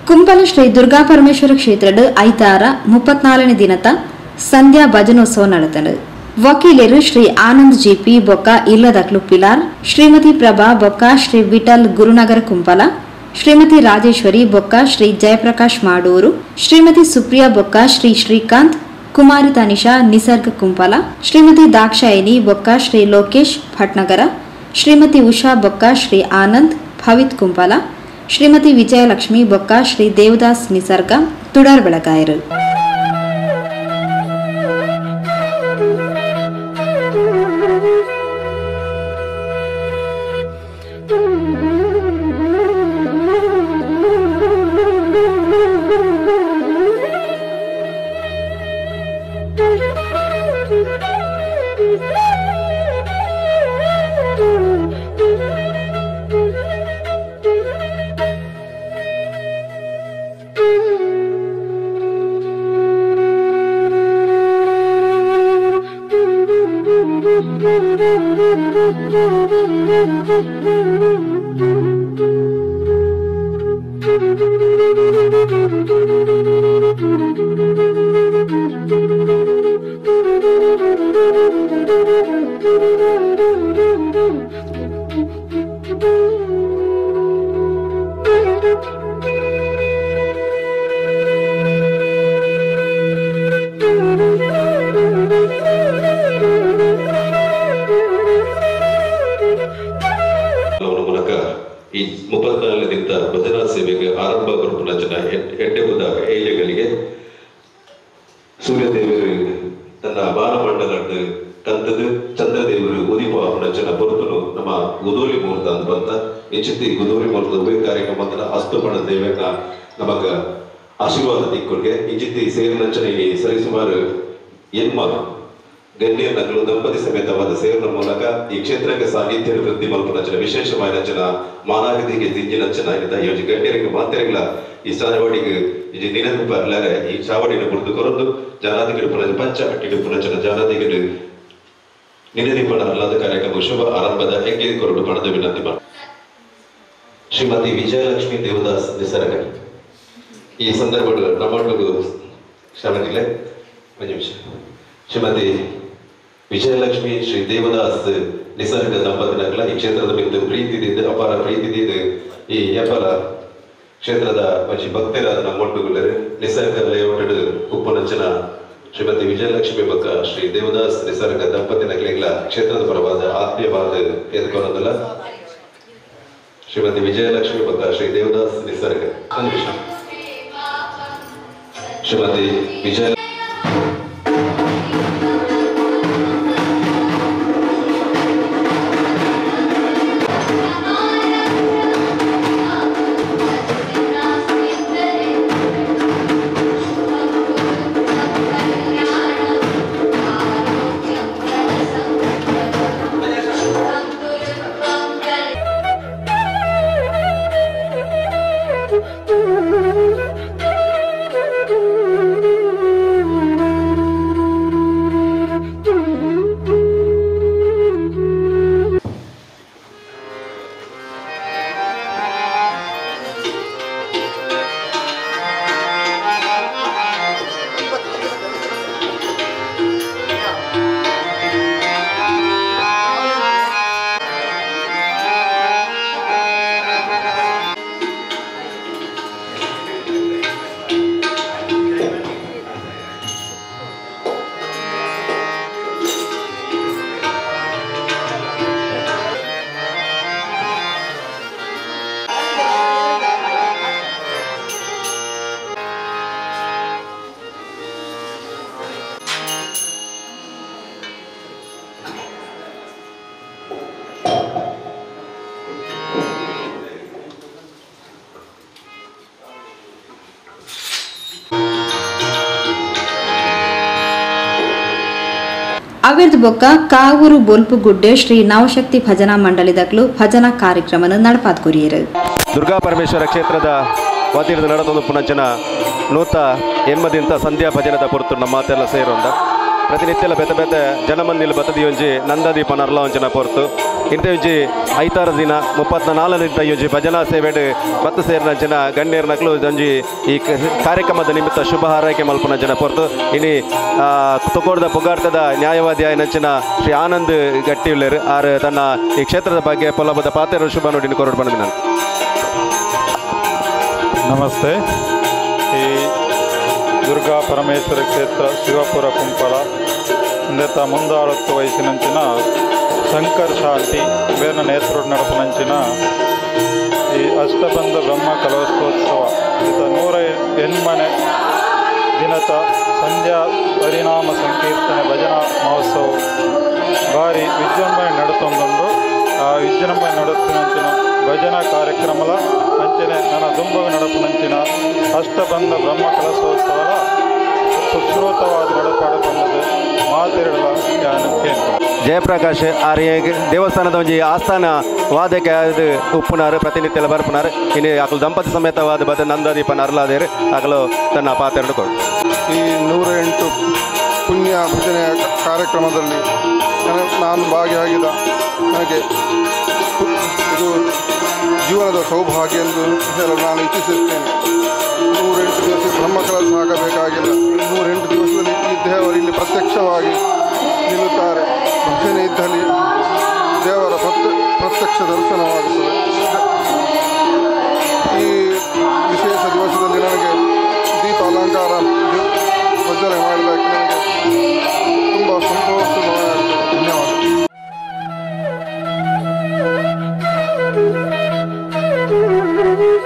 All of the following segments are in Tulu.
ಕುಂಪಲ ಶ್ರೀ ದುರ್ಗಾ ಪರಮೇಶ್ವರ ಕ್ಷೇತ್ರದ ಐತಾರ 34ನೇ ದಿನತ ಸಂಧ್ಯಾ ಭಜನೋತ್ಸವ ನಡೆತನು. ವಕೀಲರು ಶ್ರೀ ಆನಂದ್ ಜಿಪಿ ಬೊಕ್ಕ ಇಲ್ಲದಕ್ಲು ಪಿಲಾರ್, ಶ್ರೀಮತಿ ಪ್ರಭಾ ಬೊಕ್ಕ ಶ್ರೀ ವಿಠಲ್ ಗುರುನಗರ ಕುಂಪಲ, ಶ್ರೀಮತಿ ರಾಜೇಶ್ವರಿ ಬೊಕ್ಕ ಶ್ರೀ ಜಯಪ್ರಕಾಶ್ ಮಾಡೂರು, ಶ್ರೀಮತಿ ಸುಪ್ರಿಯಾ ಬೊಕ್ಕ ಶ್ರೀ ಶ್ರೀಕಾಂತ್, ಕುಮಾರಿ ತನಿಷಾ ನಿಸರ್ಗ ಕುಂಪಲ, ಶ್ರೀಮತಿ ದಾಕ್ಷಾಯಿನಿ ಬೊಕ್ಕ ಶ್ರೀ ಲೋಕೇಶ್ ಭಟ್ನಗರ, ಶ್ರೀಮತಿ ಉಷಾ ಬೊಕ್ಕ ಶ್ರೀ ಆನಂದ್ ಭವಿತ್ ಕುಂಪಲ, ಶ್ರೀಮತಿ ವಿಜಯಲಕ್ಷ್ಮಿ ಬೊಕ್ಕ ಶ್ರೀ ದೇವದಾಸ್ ನಿಸರ್ಗ ತುಡರ್ ಬೆಳಗಾಯರು. ಈ 34ನೇ ಭಜನಾ ಸೇವೆಗೆ ಆರಂಭ ಕೊರಪುನಂಚಿನ ಎಡ್ಡೆಬುದ ಏಜೆಗಳಿಗೆ ಸೂರ್ಯದೇವರು ತನ್ನ ಬಾಲಮಂಡಲದ್ದು ಕಂತದು ಚಂದ್ರದೇವರು ಉದಿಪ ಪುನಂಚಿನ ಪೊರ್ತುನು ನಮ್ಮ ಗುದೋಲಿ ಮುಹೂರ್ತ ಅಂತ ಬಂತ. ಇಂಚಿತ್ತಿ ಗುದೋಲಿ ಮುಹೂರ್ತದ ಉಭಯ ಕಾರ್ಯಕ್ರಮ ಅಸ್ತುಪಣ ದೇವನ ನಮಗ ಆಶೀರ್ವಾದ ದಿಕ್ಕುಗೆ ಇಂಚಿತ್ತಿ ಸೇರಿನಂಚನ ಈ ಸರಿಸುಮಾರು ಎನ್ಮ ಗಣ್ಯನಗಳು ದಂಪತಿ ಸಮೇತವಾದ ಸೇರಿನ ಮೂಲಕ ಈ ಕ್ಷೇತ್ರಕ್ಕೆ ಸಾನ್ನಿಧ್ಯ ವೃದ್ಧಿ ಮಲ್ಪನಂಚನ ವಿಶೇಷವಾದ ಮಾನಾಗತಿಗೆ ದಿಂಜಿನಂಚನ ಯೋಜನೆ ಗಣ್ಯರಿಗೆ ಮಾತೆರೆಗಳ ಈ ಚಾವಡಿಗೆ ನಿನಪು ಬರ್ಲಾರೆ ಈ ಚಾವಡಿನ ಕುರಿತು ಕೊರೊಂದು ಜಾನಾದಿಗಳು ಪುನಃ ಪಂಚ ಅಟ್ಟಿಡು ಪುನಂಚನ ಜಾನಾದಿಗಳು ನಿನದಿಪಣ ಅಲ್ಲದ ಕಾರ್ಯಕ್ರಮ ಶುಭ ಆರಂಭದ ಹೆಗ್ಗೆ ಕೊರಡು ಪಣದ ವಿನಂತಿ ಮಾಡಿ. ಶ್ರೀಮತಿ ವಿಜಯಲಕ್ಷ್ಮಿ ದೇವದಾಸ್ ನಿಸರ್ಗ ಈ ಸಂದರ್ಭಗಳು ನಮ್ಮೊಟ್ಟಿಗೂ ಕ್ಷಮೆ ಒಂದು ನಿಮಿಷ. ಶ್ರೀಮತಿ ವಿಜಯಲಕ್ಷ್ಮಿ ಶ್ರೀ ದೇವದಾಸ್ ನಿಸರ್ಗ ದಂಪತಿನಗಳ ಈ ಕ್ಷೇತ್ರದ ಬಿಂದು ಪ್ರೀತಿದಿದ್ದು ಅಪಾರ ಪ್ರೀತಿದಿದ್ದು ಈ ಎಪಲ ಕ್ಷೇತ್ರದ ಒಂಜಿ ಭಕ್ತರಾದ ನಮ್ಮೊಟ್ಟುಗುಲ್ಲರು ನಿಸರ್ಗ ಲೇಔಟ್ ಉಪ್ಪನಂಚನ ಶ್ರೀಮತಿ ವಿಜಯಲಕ್ಷ್ಮಿ ಬಕ್ಕ ಶ್ರೀ ದೇವದಾಸ್ ನಿಸರ್ಗ ದಂಪತಿನಗಳಿಗಳ ಕ್ಷೇತ್ರದ ಪರವಾದ ಆತ್ಮೀಯವಾದ ಎದುರ್ಕೊಳ್ಳೋದಲ್ಲ. ಶ್ರೀಮತಿ ವಿಜಯಲಕ್ಷ್ಮಿ ಬಕ್ಕ ಶ್ರೀ ದೇವದಾಸ್ ನಿಸರ್ಗ ಶ್ರೀಮತಿ ವಿಜಯ ಅವಿರ್ದ ಬೊಕ್ಕ ಕಾವೂರು ಬೊಲ್ಪುಗುಡ್ಡೆ ಶ್ರೀ ನವಶಕ್ತಿ ಭಜನಾ ಮಂಡಳಿದಕ್ಲು ಭಜನಾ ಕಾರ್ಯಕ್ರಮ ನಡಪಾದ್ ಕೊರಿಯರು. ದುರ್ಗಾ ಪರಮೇಶ್ವರ ಕ್ಷೇತ್ರದ ವತಿಯಿಂದ ನಡೆದೊಂದು ಪುನಂಚನ 180 ಸಂಧ್ಯಾ ಭಜನದ ಪೊರ್ತು ನಮ್ಮ ಮಾತೆಲ್ಲ ಸೇರೊಂದ. ಪ್ರತಿನಿತ್ಯಲ ಬೇತೆ ಬೇತೆ ಜನಮಂದಿಲು ಬತ್ತದಿ ಒಂಜಿ ನಂದಾದೀಪ ನರ್ಲ ಒಂಚಿನ ಪೊರ್ತು ಇಂತೆ ಒಂಜಿ ಐತಾರ ದಿನ 34ನೇ ಒಂಜಿ ಭಜನಾ ಸೇವೆಡ್ ಬತ್ತು ಸೇರಿನ ಜನ ಗಣ್ಯರ ನಕಲು ಒಂಜಿ ಈ ಕಾರ್ಯಕ್ರಮದ ನಿಮಿತ್ತ ಶುಭ ಹಾರೈಕೆ ಮಲ್ಪುನ ಜನ ಪೊರ್ತು ಇನಿ ತುಕೋಡದ ಪುಗಾರ್ತದ ನ್ಯಾಯವಾದಿ ಆಯ್ನಂಚಿನ ಶ್ರೀ ಆನಂದ್ ಗಟ್ಟಿ ಉಲ್ಲೇರು ಆರ್ ತನ್ನ ಈ ಕ್ಷೇತ್ರದ ಬಗ್ಗೆ ಪೊಲಬದ ಪಾತ್ರ ಶುಭ ನುಡಿನ ಕೊರಡು ಬಂದ ನಾನು. ನಮಸ್ತೆ. ಈ ದುರ್ಗಾ ಪರಮೇಶ್ವರ ಕ್ಷೇತ್ರ ಶಿವಪುರ ಕುಂಪಳ ಇಂದೆತ ಮುಂದಾಳತ್ತು ವಯಸ್ಸಿನಂಚಿನ ಶಂಕರ್ ಶಾಂತಿ ಬೇರ್ನ ನೇತೃತ್ವ ನಡಪನಂಚಿನ ಈ ಅಷ್ಟಬಂಧ ಬ್ರಹ್ಮ ಕಲೋತ್ಸವ ಈತ 108ನೇ ದಿನದ ಸಂಧ್ಯಾ ಪರಿಣಾಮ ಸಂಕೀರ್ತನೆ ಭಜನಾ ಮಹೋತ್ಸವ ಭಾರಿ ವಿಜೃಂಭಣೆ ನಡತೊಂದುಂಡು. ಆ ವಿಜೃಂಭಣೆ ನಡತಿನಂಚಿನ ಭಜನಾ ಕಾರ್ಯಕ್ರಮಲ ಅಂಚನೆ ನನ್ನ ದುಂಬಗ ನಡಪುನಂಚಿನ ಅಷ್ಟಬಂಧ ಬ್ರಹ್ಮ ಕಲಶೋತ್ಸವಲ ಸುಶ್ರುತವಾದ ನಡಪಾಡ ಬಂದದ್ದು ಮಾತಿರಲ ಜ್ಞಾನಕ್ಕೆ. ಜಯಪ್ರಕಾಶ್ ಆರ್ಯ ದೇವಸ್ಥಾನದ ಒಂಜಿ ಆಸ್ಥಾನ ವಾದಕ್ಕೆ ಉಪ್ಪುನಾರು ಪ್ರತಿನಿತ್ಯ ಬರ್ಪುನಾರು ಇನ್ನು ಅಕಲು ದಂಪತಿ ಸಮೇತವಾದ ಬದ ನಂದಾದೀಪ ನರ್ಲಾದೇರು ಅಕಲು ತನ್ನ ಪಾತ್ರ ಕೊಡು. ಈ 108 ಪುಣ್ಯ ಭಜನೆಯ ಕಾರ್ಯಕ್ರಮದಲ್ಲಿ ನಾನು ಭಾಗಿಯಾಗಿದ್ದ ನನಗೆ ಇದು ಜೀವನದ ಸೌಭಾಗ್ಯ ಎಂದು ಹೇಳಲು ನಾನು ಇಚ್ಛಿಸುತ್ತೇನೆ. 108 ದಿವಸ ಬ್ರಹ್ಮಕಲಶ ಆಗಬೇಕಾಗಿಲ್ಲ. 108 ದಿವಸದಲ್ಲಿ ಈ ದೇವರು ಇಲ್ಲಿ ಪ್ರತ್ಯಕ್ಷವಾಗಿ ನಿಲ್ಲುತ್ತಾರೆ. ಭಜನೆ ಇದ್ದಲ್ಲಿ ದೇವರ ಪ್ರತ್ಯಕ್ಷ ದರ್ಶನವಾಗುತ್ತದೆ. ಈ ವಿಶೇಷ ದಿವಸದಲ್ಲಿ ನನಗೆ ದೀಪ ಅಲಂಕಾರ ಭಜನೆ ಮಾಡಿದ್ದಕ್ಕೆ ನನಗೆ ತುಂಬ ಸಂತೋಷವಾಗುತ್ತದೆ. ಧನ್ಯವಾದ. Thank you.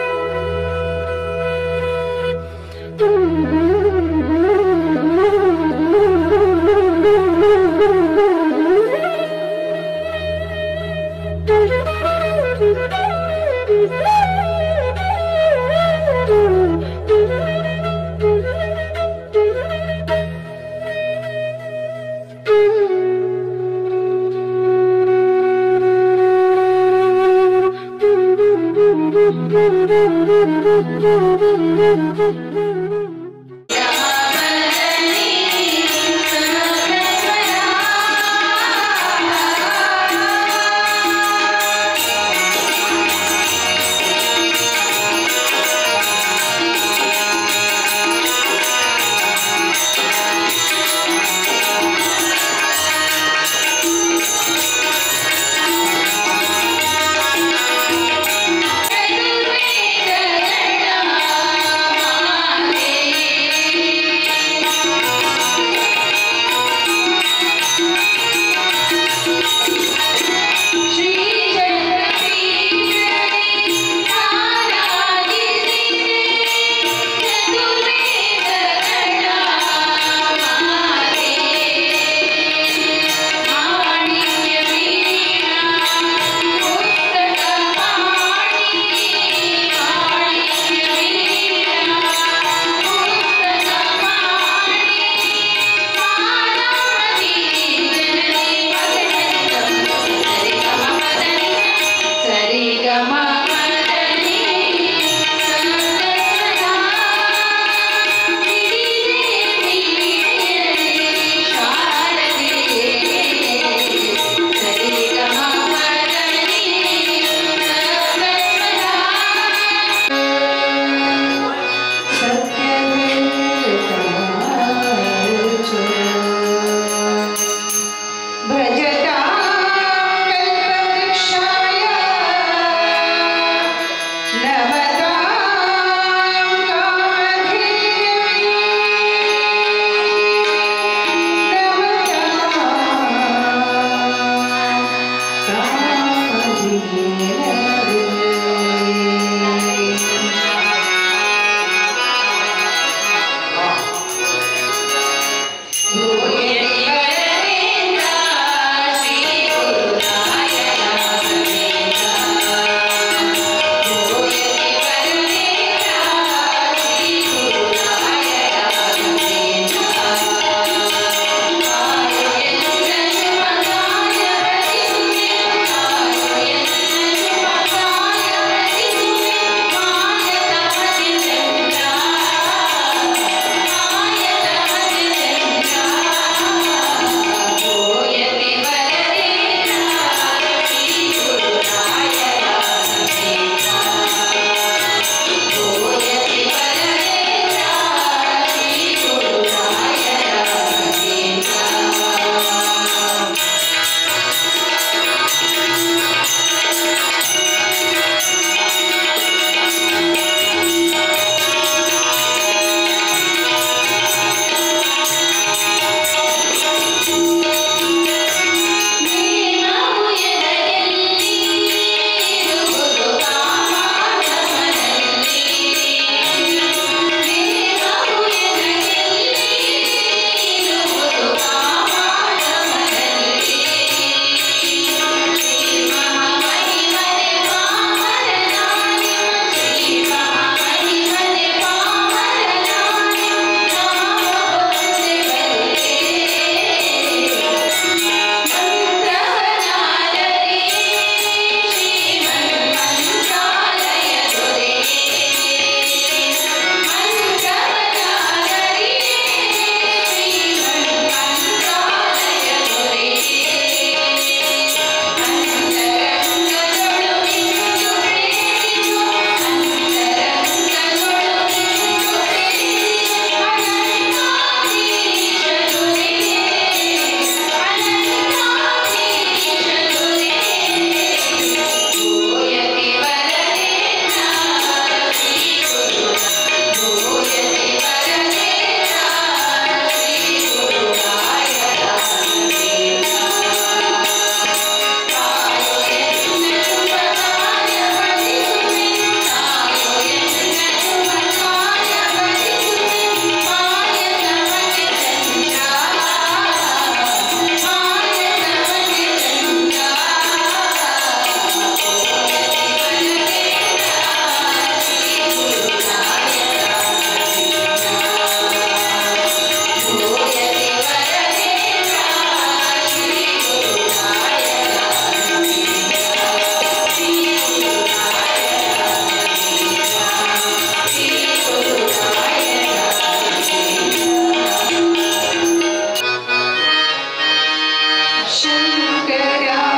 ಶಂಕರ.